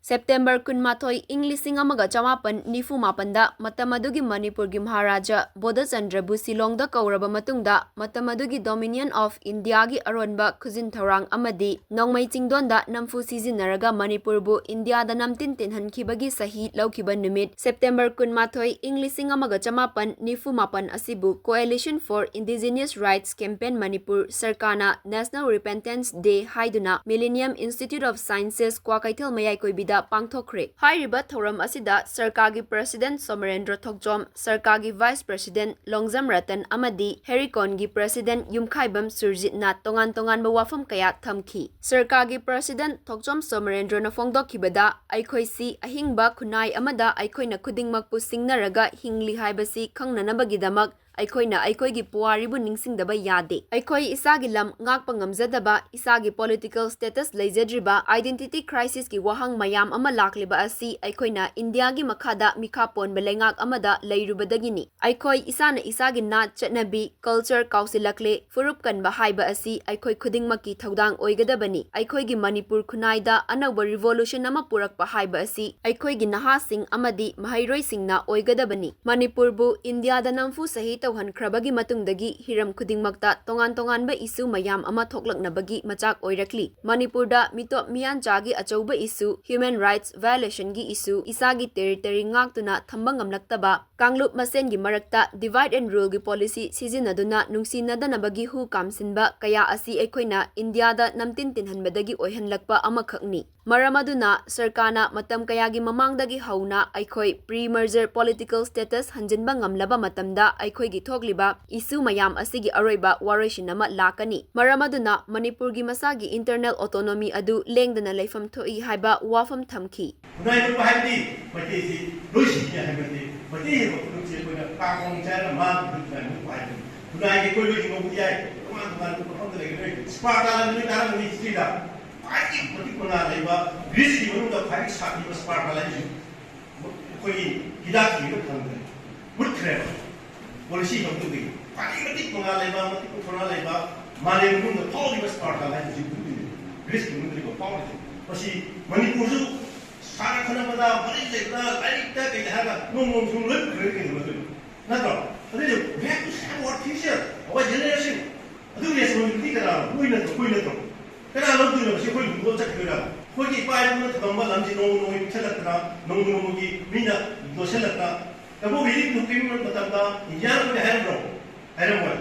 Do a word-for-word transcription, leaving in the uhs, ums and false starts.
September ꯀꯨꯟꯃꯥꯊꯣꯏ, ꯏꯪ ꯂꯤꯁꯤꯡ ꯑꯃꯒ ꯆꯃꯥꯄꯟ ꯅꯤꯐꯨ ꯃꯥꯄꯟꯗ ꯃꯇꯝ ꯑꯗꯨꯒꯤ ꯃꯅꯤꯄꯨꯔꯒꯤ ꯃꯍꯥꯔꯥꯖꯥ ꯕꯣꯙꯆꯟꯗ꯭ꯔꯕꯨ ꯁꯤꯂꯣꯡꯗ ꯀꯧꯔꯕ ꯃꯇꯨꯡꯗ, ꯃꯇꯝ ꯑꯗꯨꯒꯤ Dominion of Indiaꯒꯤ ꯑꯔꯣꯟꯕ ꯈꯨꯖꯤꯟ ꯊꯧꯔꯥꯡ ꯑꯃꯗꯤ ꯅꯣꯡꯃꯩ ꯆꯤꯡꯗꯣꯟꯗ ꯅꯝꯐꯨ ꯁꯤꯖꯤꯟꯅꯔꯒ ꯃꯅꯤꯄꯨꯔꯕꯨ ꯏꯟꯗꯤꯌꯥꯗ ꯅꯝꯇꯤꯟ ꯇꯤꯟꯍꯟꯈꯤꯕꯒꯤ ꯁꯍꯤ ꯂꯧꯈꯤꯕ ꯅꯨꯃꯤꯠ, ꯁꯦꯞꯇꯦꯝꯕꯔ ꯀꯨꯟꯃꯥꯊꯣꯏ, ꯏꯪ ꯂꯤꯁꯤꯡ ꯑꯃꯒ ꯆꯃꯥꯄꯟ ꯅꯤꯐꯨ ꯃꯥꯄꯟ ꯑꯁꯤꯕꯨ Coalition for Indigenous Rights Campaign Manipur ꯁꯔꯀꯥꯔꯅ National Repentance Day ꯍꯥꯏꯗꯨꯅ Millennium Institute of Sciences Kwakeithel ꯃꯌꯥꯏꯀꯣꯏꯕꯤꯗ ꯄꯥꯡꯊꯣꯛꯈ꯭ꯔꯦ꯫ ꯍꯥꯏꯔꯤꯕ ꯊꯧꯔꯝ ꯑꯁꯤꯗ ꯁꯔꯀꯥꯔꯒꯤ President ꯁꯣꯃꯔꯦꯟꯗ꯭ꯔ ꯊꯣꯛꯆꯣꯝ, ꯁꯔꯀꯥꯔꯒꯤ Vice President ꯂꯣꯡꯖꯝ ꯔꯇꯟ ꯑꯃꯗꯤ ꯍꯦꯔꯤꯀꯣꯟꯒꯤ President ꯌꯨꯝꯈꯥꯏꯕꯝ ꯁꯨꯔꯖꯤꯠꯅ ꯇꯣꯉꯥꯟ ꯇꯣꯉꯥꯟꯕ ꯋꯥꯐꯝ ꯀꯌꯥ ꯊꯝꯈꯤ꯫ ꯁꯔꯀꯥꯔꯒꯤ President ꯊꯣꯛꯆꯣꯝ ꯁꯣꯃꯔꯦꯟꯗ꯭ꯔꯅ ꯐꯣꯡꯗꯣꯛꯈꯤꯕꯗ, ꯑꯩꯈꯣꯏꯁꯤ ꯑꯍꯤꯡꯕ ꯈꯨꯟꯅꯥꯏ ꯑꯃꯗ ꯑꯩꯈꯣꯏꯅ ꯈꯨꯗꯤꯡꯃꯛꯄꯨ ꯁꯤꯡꯅꯔꯒ ꯍꯤꯡꯂꯤ ꯍꯥꯏꯕꯁꯤ ꯈꯪꯅꯅꯕꯒꯤꯗꯃꯛ ꯑꯩꯈꯣꯏꯅ ꯑꯩꯈꯣꯏꯒꯤ ꯄꯨꯋꯥꯔꯤꯕꯨ ꯅꯤꯡꯁꯤꯡꯗꯕ ꯌꯥꯗꯦ꯫ ꯑꯩꯈꯣꯏ ꯏꯁꯥꯒꯤ ꯂꯝ ꯉꯥꯛꯄ ꯉꯝꯖꯗꯕ, ꯏꯁꯥꯒꯤ political status ꯂꯩꯖꯗ꯭ꯔꯤꯕ, identity crisisꯀꯤ ꯋꯥꯍꯪ ꯃꯌꯥꯝ ꯑꯃ ꯂꯥꯛꯂꯤꯕ ꯑꯁꯤ ꯑꯩꯈꯣꯏꯅ ꯏꯟꯗꯤꯌꯥꯒꯤ ꯃꯈꯥꯗ ꯃꯤꯈꯥ ꯄꯣꯟꯕ ꯂꯩꯉꯥꯛ ꯑꯃꯗ ꯂꯩꯔꯨꯕꯗꯒꯤꯅꯤ꯫ ꯑꯩꯈꯣꯏ ꯏꯁꯥꯅ ꯏꯁꯥꯒꯤ ꯅꯥꯠ, ꯆꯠꯅꯕꯤ, culture ꯀꯥꯎꯁꯤꯜꯂꯛꯂꯦ꯫ ꯐꯨꯔꯨꯞ ꯀꯟꯕ ꯍꯥꯏꯕ ꯑꯁꯤ ꯑꯩꯈꯣꯏ ꯈꯨꯗꯤꯡꯃꯛꯀꯤ ꯊꯧꯗꯥꯡ ꯑꯣꯏꯒꯗꯕꯅꯤ꯫ ꯑꯩꯈꯣꯏꯒꯤ ꯃꯅꯤꯄꯨꯔ ꯈꯨꯟꯅꯥꯏꯗ ꯑꯅꯧꯕ revolution ꯑꯃ ꯄꯨꯔꯛꯄ ꯍꯥꯏꯕ ꯑꯁꯤ ꯑꯩꯈꯣꯏꯒꯤ ꯅꯍꯥꯁꯤꯡ ꯑꯃꯗꯤ ꯃꯍꯩꯔꯣꯏꯁꯤꯡꯅ ꯑꯣꯏꯒꯗꯕꯅꯤ꯫ ꯃꯅꯤꯄꯨꯔꯕꯨ ꯏꯟꯗꯤꯌꯥꯗ ꯅꯝꯐꯨ ꯁꯍꯤ ꯇꯧꯍꯟꯈ꯭ꯔꯕꯒꯤ ꯃꯇꯨꯡꯗꯒꯤ ꯍꯤꯔꯝ ꯈꯨꯗꯤꯡꯃꯛꯇ ꯇꯣꯉꯥꯟ ꯇꯣꯉꯥꯟꯕ issue ꯃꯌꯥꯝ ꯑꯃ ꯊꯣꯛꯂꯛꯅꯕꯒꯤ ꯃꯆꯥꯛ ꯑꯣꯏꯔꯛꯂꯤ꯫ ꯃꯅꯤꯄꯨꯔꯗ ꯃꯤꯇꯣꯞ ꯃꯤꯌꯥꯟꯆꯥꯒꯤ ꯑꯆꯧꯕ issue, human rights violationꯒꯤ issue, ꯏꯁꯥꯒꯤ territory ꯉꯥꯛꯇꯨꯅ ꯊꯝꯕ ꯉꯝꯂꯛꯇꯕ, ꯀꯥꯡꯂꯨꯞ ꯃꯁꯦꯟꯒꯤ ꯃꯔꯛꯇ divide and ruleꯒꯤ policy ꯁꯤꯖꯤꯟꯅꯗꯨꯅ ꯅꯨꯡꯁꯤꯅꯗꯅꯕꯒꯤ ꯍꯨ ꯀꯥꯝꯁꯤꯟꯕ ꯀꯌꯥ ꯑꯁꯤ ꯑꯩꯈꯣꯏꯅ ꯏꯟꯗꯤꯌꯥꯗ ꯅꯝꯇꯤꯟ ꯇꯤꯟꯍꯟꯕꯗꯒꯤ ꯑꯣꯏꯍꯜꯂꯛꯄ ꯑꯃꯈꯛꯅꯤ꯫ ꯃꯔꯝ ꯑꯗꯨꯅ ꯁꯔꯀꯥꯔꯅ ꯃꯇꯝ ꯀꯌꯥꯒꯤ ꯃꯃꯥꯡꯗꯒꯤ ꯍꯧꯅ ꯑꯩꯈꯣꯏ pre-merger political status ꯍꯟꯖꯤꯟꯕ ꯉꯝꯂꯕ ꯃꯇꯝꯗ ꯑꯩꯈꯣꯏꯒꯤ ꯊꯣꯛꯂꯤꯕ issue ꯃꯌꯥꯝ ꯑꯁꯤꯒꯤ ꯑꯔꯣꯏꯕ ꯋꯥꯔꯣꯏꯁꯤꯟ ꯑꯃ ꯂꯥꯛꯀꯅꯤ꯫ ꯃꯔꯝ ꯑꯗꯨꯅ ꯃꯅꯤꯄꯨꯔꯒꯤ ꯃꯁꯥꯒꯤ internal autonomy ꯑꯗꯨ ꯂꯦꯡꯗꯅ ꯂꯩꯐꯝ ꯊꯣꯛꯏ ꯍꯥꯏꯕ ꯋꯥꯐꯝ ꯊꯝꯈꯤ꯫ ꯈꯨꯟꯅꯥꯏ ꯄꯨꯟꯕ ꯍꯥꯏꯕꯗꯤ ꯃꯩꯇꯩꯁꯤ ꯂꯣꯏ ꯁꯤꯈꯤꯅꯤ ꯍꯥꯏꯕ ꯅꯠꯇꯦ꯫ ꯃꯩꯇꯩ ꯍꯥꯏꯕ ꯐꯨꯔꯨꯞꯁꯤ ꯑꯩꯈꯣꯏꯅ ꯀꯥꯡꯈꯣꯡ ꯆꯥꯏꯔꯒ ꯃꯥꯒꯤ ꯐꯨꯔꯨꯞ ꯀꯥꯏꯅ ꯍꯥꯏꯕꯅꯤ꯫ ꯈꯨꯟꯅꯥꯏꯒꯤ ꯑꯩꯈꯣꯏ ꯂꯣꯏ ꯍꯤꯡꯍꯧꯕꯗꯤ ꯌꯥꯏ, ꯇꯣꯉꯥꯟ ꯇꯣꯉꯥꯟꯕ ꯃꯐꯝꯗ ꯂꯩꯒꯗꯣꯏ꯫ ꯁ꯭ꯄꯥꯔꯇꯥ ꯂꯥꯟ ꯅꯣꯏ ꯇꯥꯔꯝꯒꯅꯤ historyꯗ꯫ ꯈ꯭ꯋꯥꯏꯗꯒꯤ ꯃꯇꯤꯛ ꯃꯉꯥ ꯂꯩꯕ, ꯒ꯭ꯔꯤꯁꯀꯤ ꯃꯅꯨꯡꯗ ꯈ꯭ꯋꯥꯏꯗꯒꯤ ꯁꯥꯊꯤꯕ ꯁ꯭ꯄꯥꯔꯇꯥ ꯂꯥꯟꯁꯤ ꯑꯩꯈꯣꯏꯒꯤ ꯍꯤꯗꯥꯛ ꯊꯤꯕꯗ ꯐꯪꯗ꯭ꯔꯦ, ꯃꯨꯠꯈ꯭ꯔꯦꯕ꯫ Policy ꯂꯧꯊꯣꯛꯄꯒꯤ ꯈ꯭ꯋꯥꯏꯗꯒꯤ ꯃꯇꯤꯛ ꯃꯉꯥ ꯂꯩꯕ, ꯃꯇꯤꯛ ꯃꯊꯧꯅꯥ ꯂꯩꯕ, ꯃꯥꯂꯦꯝ ꯄꯨꯝꯕꯗ ꯐꯥꯎꯔꯤꯕ ꯁ꯭ꯄꯥꯔꯇꯥ ꯂꯥꯟ ꯍꯧꯖꯤꯛ ꯃꯅꯨꯡꯗ ꯒ꯭ꯔꯤꯁꯀꯤ ꯃꯅꯨꯡꯗ ꯐꯥꯎꯔꯤꯁꯦ꯫ ꯃꯁꯤ ꯃꯅꯤꯄꯨꯔꯁꯨ ꯁꯥꯟꯅ ꯈꯣꯠꯅꯕꯗ, ꯃꯔꯤ ꯂꯩꯕꯗ, ꯂꯥꯏꯔꯤꯛꯇ, ꯀꯩꯗ ꯍꯥꯏꯔꯒ ꯅꯣꯡꯃ ꯅꯣꯡꯃ ꯁꯨꯝ ꯂꯣꯏ ꯐꯈ꯭ꯔꯒ ꯀꯩꯗꯧꯅꯗꯣꯏꯅꯣ? ꯅꯠꯇ꯭ꯔꯣ? ꯑꯗꯨꯗꯤ we have to save our future, our generation. ꯑꯗꯨꯒꯤ responsibility ꯀꯅꯥꯅꯣ? ꯃꯣꯏ ꯅꯠꯇ꯭ꯔꯣ? ꯑꯩꯈꯣꯏ ꯅꯠꯇ꯭ꯔꯣ? ꯀꯅꯥ ꯂꯧꯗꯣꯏꯅꯣ? ꯁꯤ ꯑꯩꯈꯣꯏ ꯍꯨꯟꯗꯣꯛꯑ ꯆꯠꯈꯤꯗꯣꯏꯔꯥ? ꯑꯩꯈꯣꯏꯒꯤ ꯏꯄꯥ ꯏꯄꯨꯅ ꯊꯝꯃꯝꯕ ꯂꯝꯁꯤ ꯅꯣꯡꯃ ꯅꯣꯡꯃꯒꯤ ꯄꯤꯛꯁꯜꯂꯛꯇꯅ, ꯅꯣꯡꯃ ꯅꯣꯡꯃꯒꯤ ꯃꯤꯅ ꯂꯣꯠꯁꯤꯜꯂꯛꯇꯅ, ꯀꯕꯣꯛ ꯍꯧꯖꯤꯛ ꯍꯧꯖꯤꯛꯀꯤ ꯃꯇꯝꯗ ꯏꯟꯗꯤꯌꯥꯅ ꯑꯩꯈꯣꯏꯗ ꯍꯥꯏꯔꯝꯕ꯭ꯔꯣ? ꯍꯥꯏꯔꯝꯃꯣꯏ꯫